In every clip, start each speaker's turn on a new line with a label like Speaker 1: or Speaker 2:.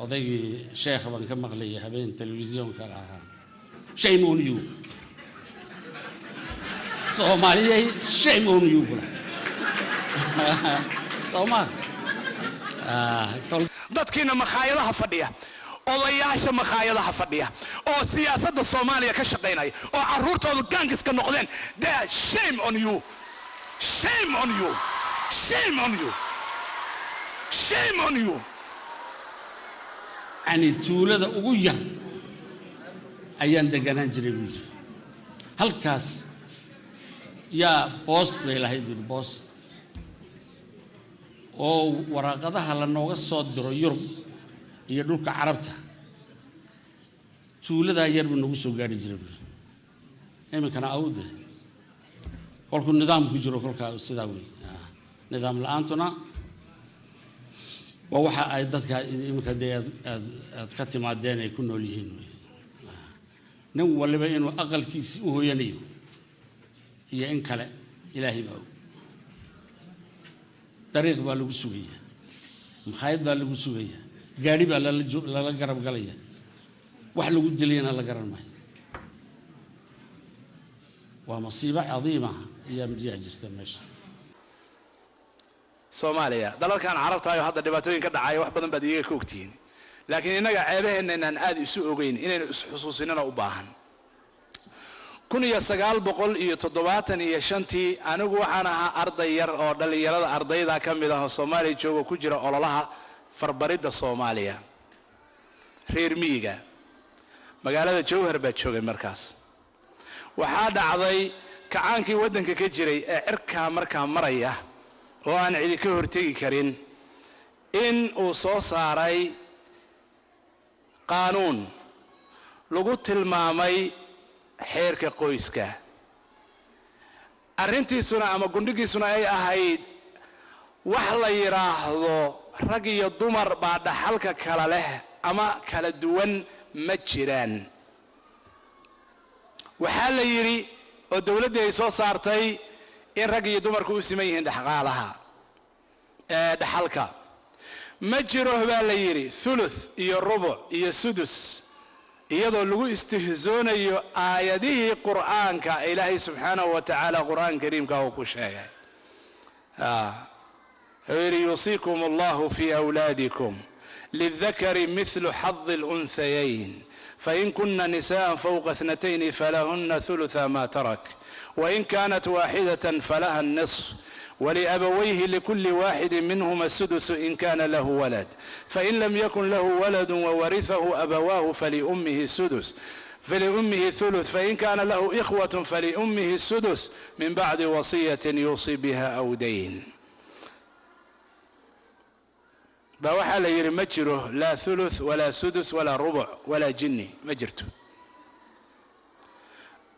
Speaker 1: Odaygii sheekh baan ka maqlayay habeen telefisyoonka lahaa, "Shame on you, Soomaaliyay, shame on you," bula sooma.
Speaker 2: Dadkiina makhaayadaha fadhiya, odayaasha makhaayadaha fadhiya oo siyaasadda Soomaaliya ka shaqaynaya oo carruurtoodu gangs-ka noqdeen, dee shame on you, shame on you, shame on you, shame on you.
Speaker 1: Yani tuulada ugu yar ayaan deganaan jiray, buu yidhi. Halkaas yaa boost bay lahayd, buu yidhi, boost oo waraaqadaha la nooga soo diro Yurub iyo dhulka Carabta tuuladaa yar buu nagu soo gaari jiray, buu yidhi. Iminkana awde kolkuu nidaamku jiro, kolkaa sidaa wey. Nidaam la-aantuna waa waxa ay dadka iminka dee aad ka timaadeen ay ku nool yihiin wey. Nin waliba inuu aqalkiisii u hoyanayo iyo in kale Ilaahay baa og. Dariiq baa lagu sugaya, makhaayad baa lagu sugaya, gaadhi baa lala garab galaya, wax lagu dilayana la garan maayo. Waa masiibo cadiima ayaa jirta meesha.
Speaker 2: Soomaaliya, dalalkan Carabta ayo hadda dhibaatooyin ka dhacaya wax badan baad iyaga ka ogtihiin, laakiin innaga ceebaheenna inaan aad isu ogeyn, inaynu isxusuusinana u baahan. 1975-tii anigu waxaan ahaa arday yar oo dhallinyarada ardayda ka mid ah oo Soomaaliya jooga, ku jira ololaha farbaridda Soomaaliya, reer miyiga magaalada Jowhar baa joogay. Markaas waxaa dhacday kacaankii waddanka ka jiray ee cirkaa markaa maraya oo aan cidi ka hortegi karin in uu soo saaray qaanuun lagu tilmaamay xeerka qoyska. Arrintiisuna ama gundhigiisuna ay ahayd wax la yidhaahdo rag iyo dumar baa dhaxalka kala leh ama kala duwan ma jiraan. Waxaa la yidhi oo dowladdii ay soo saartay in rag iyo dumarku u siman yihiin dhaqaalaha ee dhaxalka. Ma jiro, baa la yidhi, thuluth iyo rubuc iyo sudus, iyadoo lagu istihzoonayo aayadihii Qur'aanka Ilaahay subxaanahu wa tacaala Qur'aan kariimka uu ku sheegay. Wuxuu yidhi: "يوصيكم الله في أولادكم، للذكر مثل حظ الأنثيين، فإن كن نساء فوق اثنتين فلهن ثلثا ما ترك، وإن كانت واحدة فلها النصف، ولأبويه لكل واحد منهما السدس إن كان له ولد، فإن لم يكن له ولد وورثه أبواه فلأمه السدس، فلأمه الثلث، فإن كان له إخوة فلأمه السدس من بعد وصية يوصي بها أو دين." Baa waxaa la yidhi ma jiro laa thuluth walaa sudus walaa rubuc walaa jinni, ma jirto.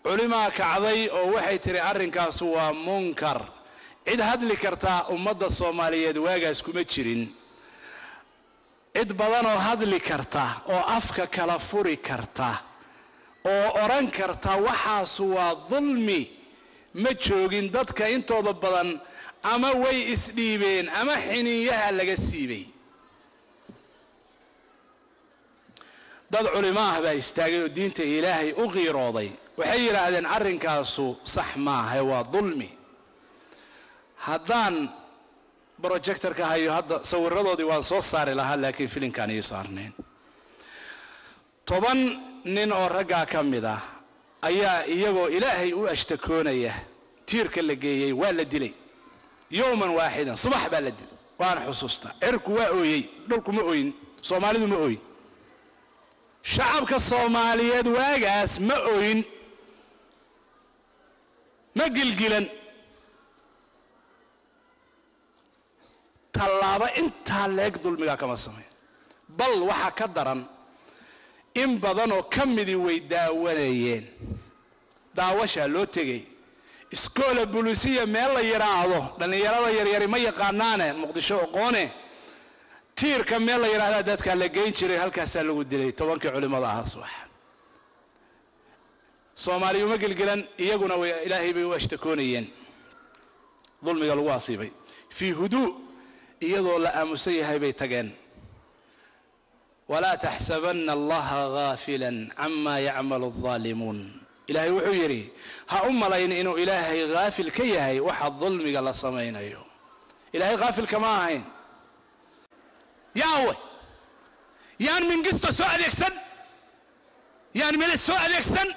Speaker 2: Culimaa kacday oo waxay tidhi arrinkaas waa munkar. Cid hadli kartaa ummadda Soomaaliyeed waagaas kuma jirin. Cid badanoo hadli karta oo afka kala furi karta oo odhan karta waxaasu waa dulmi ma joogin. Dadka intooda badan ama way isdhiibeen ama xiniinyaha laga siibay. Dad culimo ah baa istaagay oo diinta Ilaahay u qiirooday. Waxay yidhaahdeen arrinkaasu sax maaha, waa dulmi. Haddaan projectorka hayo hadda sawiradoodii waan soo saari lahaa, laakiin filinkaan ii saarnayn. 10 nin oo raggaa ka mid ah ayaa iyagoo Ilaahay u ashtakoonaya tiirka la geeyey. Waa la dilay yowman waaxidan, subax baa la dilay. Waana xusuustaa, cirku waa ooyey, dhulku ma ooyin, Soomaalidu ma ooyin, shacabka Soomaaliyeed waagaas ma ooyin, ma gilgilan. Tallaabo intaa leeg dulmigaa kama samayn. Bal waxaa ka daran, in badanoo ka midii way daawanayeen. Daawashaa loo tegey iskoola bulisiya meel la yidhaahdo, dhallinyarada yaryari ma yaqaanaane Muqdisho oqoone, tiirka meel la yidhahdaa dadkaa la geyn jiray. Halkaasaa lagu dilay 10-kii culimmada ahaa subax. Soomaaliya uma gelgelan, iyaguna way Ilaahay bay u ashtakoonayeen dulmiga lagu asiibay. Fii huduu, iyadoo la aamusan yahay bay tageen. Walaa taxsabanna Allaha gaafilan cama yacmalu aldaalimuun. Ilaahay wuxuu yidhi, ha u malayn inuu Ilaahay haafil ka yahay waxa dulmiga la samaynayo. Ilaahay haafilka ma ahayn. Yaawe yaan Mingisto soo adeegsan, yaan Mele soo adeegsan,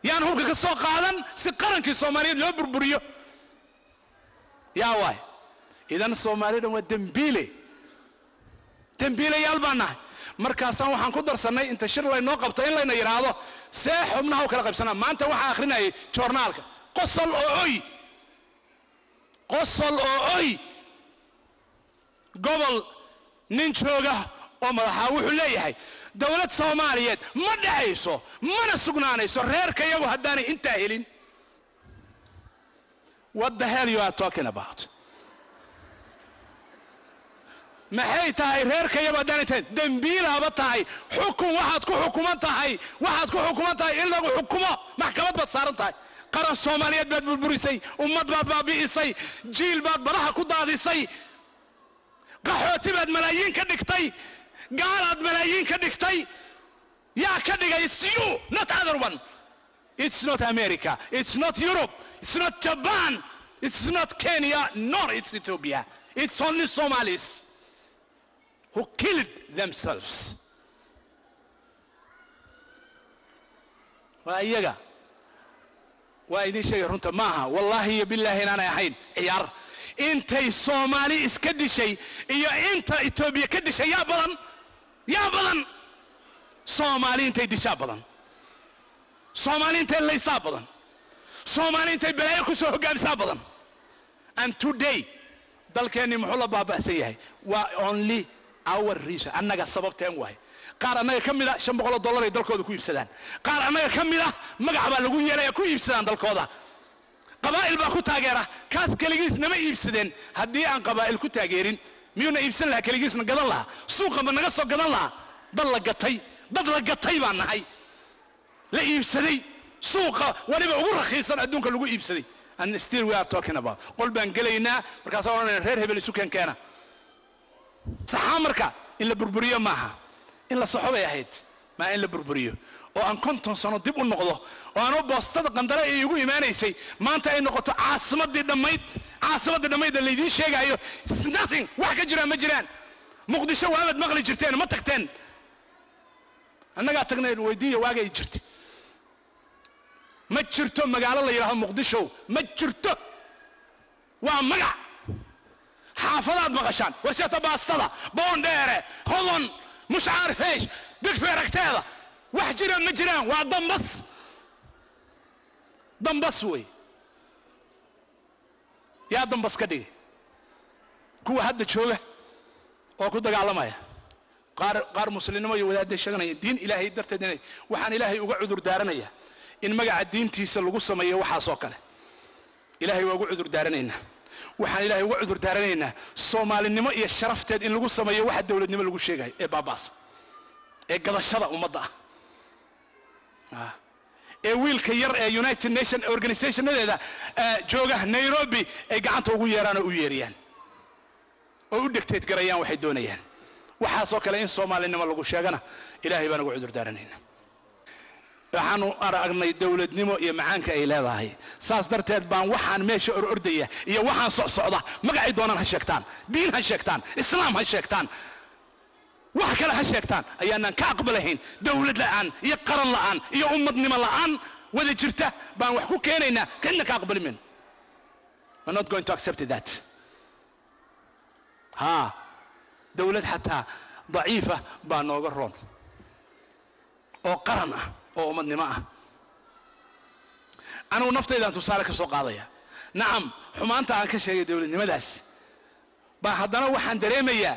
Speaker 2: yaan hubka ka soo qaadan si qarankii Soomaaliyeed loo burburiyo. Yaa waay? Idan Soomaalida waa dembiile, dembiilayaal baan nahay. Markaasaan waxaan ku darsannay inta shir laynoo qabto in layna yidhaahdo see xubnaha u kala qaybsanaa. Maanta waxaa akhrinayay joornaalka, qosol oo oy, qosol oo oy. Gobol nin jooga oo madaxaa wuxuu leeyahay, dowlad Soomaaliyeed ma dhacayso mana sugnaanayso reerka iyagu haddaanay intaa helin. What the hell you are talking about? Maxay tahay reerka iyagu haddaanay tahay? Dembiilaaba tahay. Xukun waxaad ku xukuman tahay, waxaad ku xukuman tahay in lagu xukumo, maxkamad baad saaran tahay. Qaran Soomaaliyeed baad burburisay, ummad baad baabi'isay, jiil baad badaha ku daadisay, qaxooti baad malaayiin ka dhigtay, gaalaad malaayiin ka dhigtay. Yaa ka dhigay? It's you, not other one. It's not America, it's not Europe, it's not Japan, it's not Kenya, nor it's Ethiopia. It's only Somalis who killed themselves. Waa iyaga. Waa idin sheegay, runta maaha, wallaahi iyo bilaahi inaanay ahayn ciyaar. Intay Soomaali iska dishay iyo inta Etoobiya ka dishay yaa badan? Yaa badan? Soomaali intay dishaa badan, Soomaali intay laysaa badan, Soomaali intay balaayo ku soo hogaamisaa badan. And today dalkeennii muxuu la baaba'san yahay? Waa only our reason, annaga sababteen waay. Qaar annaga ka mid a $500 ay dalkooda ku iibsadaan. Qaar annaga ka mid ah magac baa lagu yeelaya, ku iibsadaan dalkooda. Qabaa'il baa ku taageera. Kaas keligiis nama iibsadeen haddii aan qabaa'il ku taageerin. Miyuuna iibsan lahaa? Keligiisna gadan lahaa? Suuqa ma naga soo gadan lahaa? Dad la gatay, dad la gatay baan nahay, la iibsaday, suuqa waliba ugu rakhiisan adduunka lagu iibsaday. And still we are talking about qol baan gelaynaa, markaasaan odhanayna reer hebel isu keen keena. Saxaa marka in la burburiyo maaha, in la saxo bay ahayd. Maa in la burburiyo oo aan 50 sano dib u noqdo oo anoo boostada Qandare ay igu imaanaysay maanta ay noqoto caasimadii dhammayd, caasimadii dhammayd ee laydiin sheegaayo. It's nothing, wax ka jiraan ma jiraan. Muqdisho waabad maqli jirteen, ma tagteen? Annagaa tagnay, weydiiya waaga ay jirtay. Ma jirto magaalo la yidhahdo Muqdisho, ma jirto, waa magac. Xaafadaad maqashaan, warshata baastada, Boondheere, Hodon, Mushcaar, Feesh, Digfeer agteeda. Wax jiraan ma jiraan, waa dambas, dambas wey. Yaa dambas ka dhigay? Kuwa hadda jooga oo ku dagaalamaya, qaar qaar muslimnimo iyo wadaadday sheeganaya, diin Ilaahay darteed inay. Waxaan Ilaahay uga cudur daaranaya in magaca diintiisa lagu sameeyo waxaasoo kale. Ilaahay waa uga cudur daaranaynaa. Waxaan Ilaahay uga cudur daaranaynaa Soomaalinimo iyo sharafteed in lagu sameeyo waxa dowladnimo lagu sheegayo ee baabaasa, ee gadashada ummadda ah, ee wiilka yar ee United Nation organizationadeeda jooga Nairobi ay gacanta ugu yeeraan oo u yeeriyaan oo u dictate garayaan waxay doonayaan. Waxaasoo kale in Soomaalinimo lagu sheegana Ilaahay baan uga cudur daaranaynaa. Waxaanu aragnay dowladnimo iyo macaanka ay leedahay. Saas darteed baan waxaan meesha or ordaya iyo waxaan socsocda, magacay doonaan ha sheegtaan, diin ha sheegtaan, Islaam ha sheegtaan, wax kale ha sheegtaan, ayaanaan ka aqbalahayn. Dowlad la'aan iyo qaran la'aan iyo ummadnimo la'aan wada jirta baan wax ku keenaynaa, kadna ka aqbali mayno. We're not going to accept that. Ha dowlad xataa daciifa baa nooga roon oo qaran ah oo ummadnimo ah. Anigu naftaydaan tusaale ka soo qaadaya. Nacam, xumaanta aan ka sheegay dowladnimadaas baa haddana waxaan dareemayaa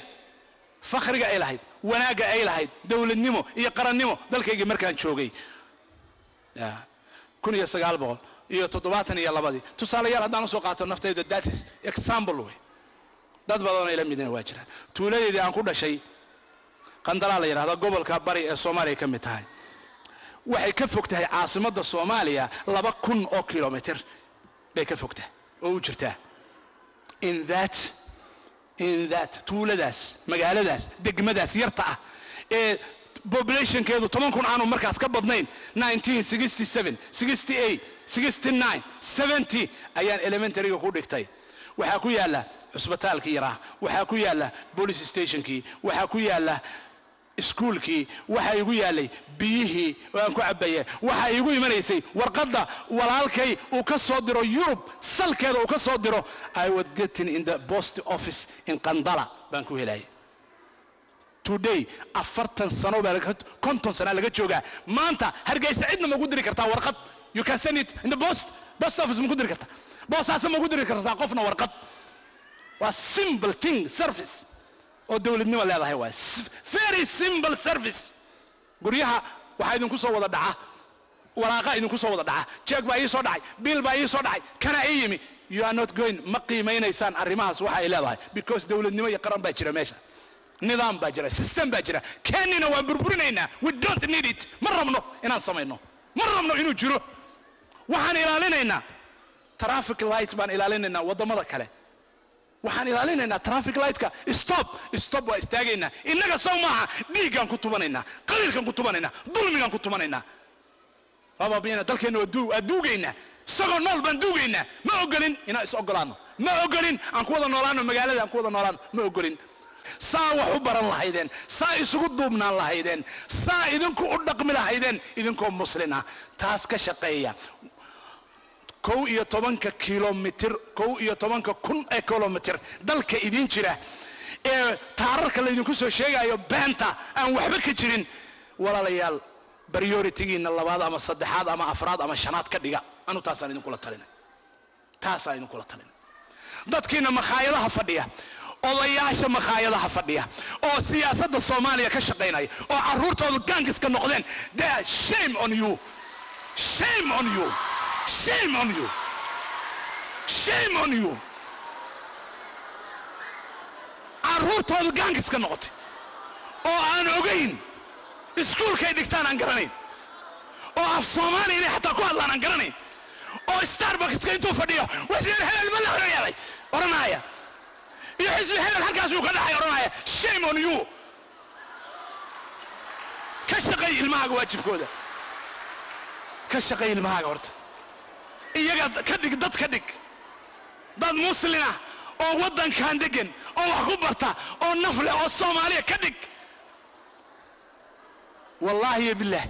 Speaker 2: fakhriga ay lahayd, wanaagga ay lahayd dowladnimo iyo qarannimo dalkaygii markaan joogay 1972-dii. Tusaalayaal haddaan usoo qaato naftayda, that is example wey. Dad badanoo ila midina waa jiraan. Tuuladeydii aan ku dhashay, Qandalaa la yidhahda, gobolka Bari ee Soomaaliya ka mid tahay, waxay ka fog tahay caasimadda Soomaaliya 2000 oo kilomitr bay ka fog tahay oo u jirtaa. In that tuuladaas, magaaladaas, degmadaas yarta ah Ee populationkeedu 10,000 aanu markaas ka badnayn, 1967, 68, 69, 70 ayaan elementaryga ku dhigtay. Waxaa ku yaalla cusbitaalkii yaraa, waxaa ku yaalla police stationkii, waxaa ku yaalla iskuulkii, waxaa igu yaallay biyihii oo aan ku cabaya. Waxaa iigu imanaysay warqadda walaalkay uu ka soo diro Yurub, salkeeda uu ka soo diro. I was getting in the post office in Qandala baan ku helaya. Today, 40 sano baa, 50 sana laga joogaa. Maanta Hargeysa cidna ma ku diri kartaa warqad? You can send it in the post office. Ma ku diri kartaa boosaasa? Ma ku diri kartaa qofna warqad? Waa simple thing, service oo dowladnimo leedahay waay, very simple service. Guryaha waxaa idinku soo wada dhaca waraaqa, idinku soo wada dhaca jeeg baa ii soo dhacay, bill baa ii soo dhacay, kana ii yimi. You are not going, ma qiimaynaysaan arrimahaas waxa ay leedahay, because dowladnimo iyo qaran baa jira meesha, nidaam baa jira, system baa jira. Keenina waan burburinaynaa. We don't need it. Ma rabno inaan samayno, ma rabno inuu jiro. Waxaan ilaalinaynaa traffic light baan ilaalinaynaa. Waddamada kale waxaan ilaalinaynaa traffic lightka, stop, stop, waa istaagaynaa. Innaga sow maaha? Dhiiggaan ku tubanaynaa, qabiilkaan ku tubanaynaa, dulmigaan ku tubanaynaa, waa baabi'ina dalkeenna. Waa duugaynaa, isagoo nool baan duugaynaa. Ma ogolin inaan is ogolaano, ma ogolin aan ku wada noolaano magaalada, aan ku wada noolaano ma ogolin. Saa wax u baran lahaydeen, saa isugu duubnaan lahaydeen, saa idinku u dhaqmi lahaydeen idinkoo muslina, taas ka shaqeeya. 11-ka kilomitir, 11,000 ee kilomitir dalka idin jira ee taararka laydinku soo sheegayo beenta aan waxba ka jirin, walaalayaal, prioritygiina labaad ama saddexaad ama afraad ama shanaad ka dhiga. Anu taasaan idinkula talinay, taasaan idinkula talinay. Dadkiina makhaayadaha fadhiya, odayaasha makhaayadaha fadhiya oo siyaasadda Soomaaliya ka shaqaynaya oo carruurtoodu gangska noqdeen, de shame on you, shame on you, shame on you, shame on you. Carruurtoodu gangska noqotay oo aan ogayn iskuulkay dhigtaan, aan garanayn oo af Soomaaliya inay xataa ku hadlaan aan garanayn, oo Starbuckska intuu fadhiyo "wasiir hebel ma la yeelay" odhanaya iyo "xisbi hebel halkaasuu ka dhacay" odhanaya, shame on you. Ka shaqay ilmahaaga waajibkooda, ka shaqay ilmahaaga horta. Iyaga ka dhig dad, ka dhig dad muslina oo waddankan degan oo wax ku barta oo naf leh oo Soomaaliya ka dhig. Wallaahi yo bilaah,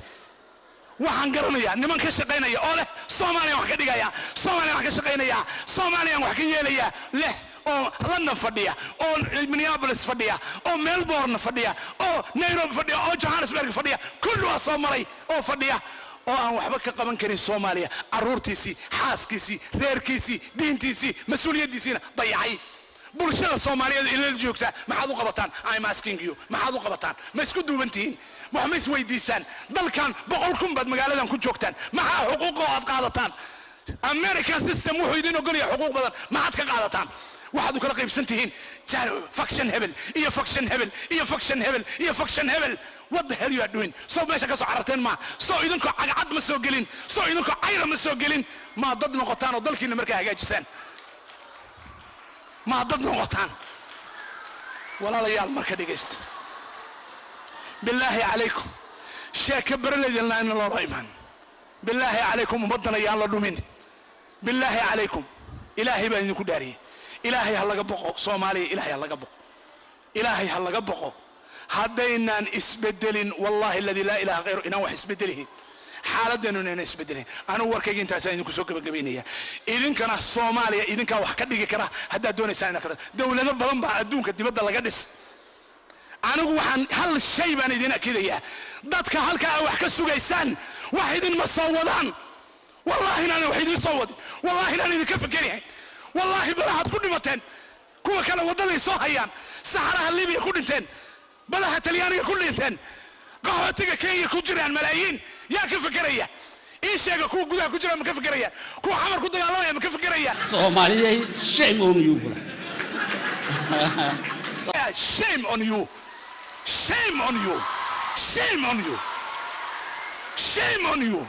Speaker 2: waxaan garanayaa niman ka shaqaynaya oo leh "Soomaaliyan wax ka dhigaya, Soomaliyan wax ka shaqaynaya, Soomaaliyaan wax ka yeelaya" leh, oo London fadhiya, oo Minneapolis fadhiya, oo Melbourne fadhiya, oo Nairobi fadhiya, oo Johannesburg fadhiya, kulli waa soo maray, oo fadhiya oo aan waxba ka qaban karin Soomaaliya. Carruurtiisii, xaaskiisii, reerkiisii, diintiisii, mas-uuliyaddiisiina dayacay. Bulshada Soomaaliyeed ilala joogta maxaad u qabataan? I'm asking you, maxaad u qabataan? Ma isku duuban tihiin? Wax ma isweydiisaan? Dalkan 100,000 baad magaaladan ku joogtaan. Maxaa xuquuqa oo aad qaadataan? American system wuxuu idin ogolaya xuquuq badan, maxaad ka qaadataan? Waxaad u kala qaybsan tihiin faction hebel iyo faction hebel iyo faction hebel iyo faction hebel. What the hell you are doing? Soo meesha ka soo cararteen maa? Soo idinkoo cagcad ma soo gelin? Soo idinkoo cayra ma soo gelin? Maa dad noqotaan oo dalkiina markaa hagaajisaan? Maa dad noqotaan? Walaalayaal, marka dhegaysta, bilaahi calaykum, sheeke bereleydilna in loola imaan. Bilaahi calaykum, ummaddan ayaan la dhumin. Bilaahi calaykum, Ilaahay baan idinku dhaariyey, Ilaahay ha laga boqo. Soomaaliya, Ilaahay ha laga boqo, Ilaahay ha laga boqo. Haddaynaan isbedelin, wallahi alladii laa ilaha khayru, inaan wax isbedelihin, xaaladdeenu inayna isbedelihin. Anugu warkayga intaasaan idinku soo gabagabaynaya. Idinkana Soomaaliya idinkaa wax ka dhigi kara haddaad doonaysaan inaad dowlado badan baa adduunka dibadda laga dhis. Anigu waxaan hal shay baan idin akidayaa: dadka halkaa wax ka sugaysaan wax idinma soo wadaan. Wallahi inaanan wax idiin soo wadin, wallahi inaan idinka fikerihayn. Wallaahi badahaad ku dhimateen, kuwa kale waddaday soo hayaan. Saxaraha Libiya ku dhinteen, badaha Talyaaniga ku dhinteen, qaxootiga Kenya ku jiraan malaayiin. Yaa ka fekeraya? Ii sheega, kuwa gudaha ku jira ma ka fekeraya? Kuwa Xamar ku dagaalamaya ma ka fekeraya?
Speaker 1: Soomaaliyay, shame on you bula.
Speaker 2: Shame on you, shame on you, shame on you, shame on you.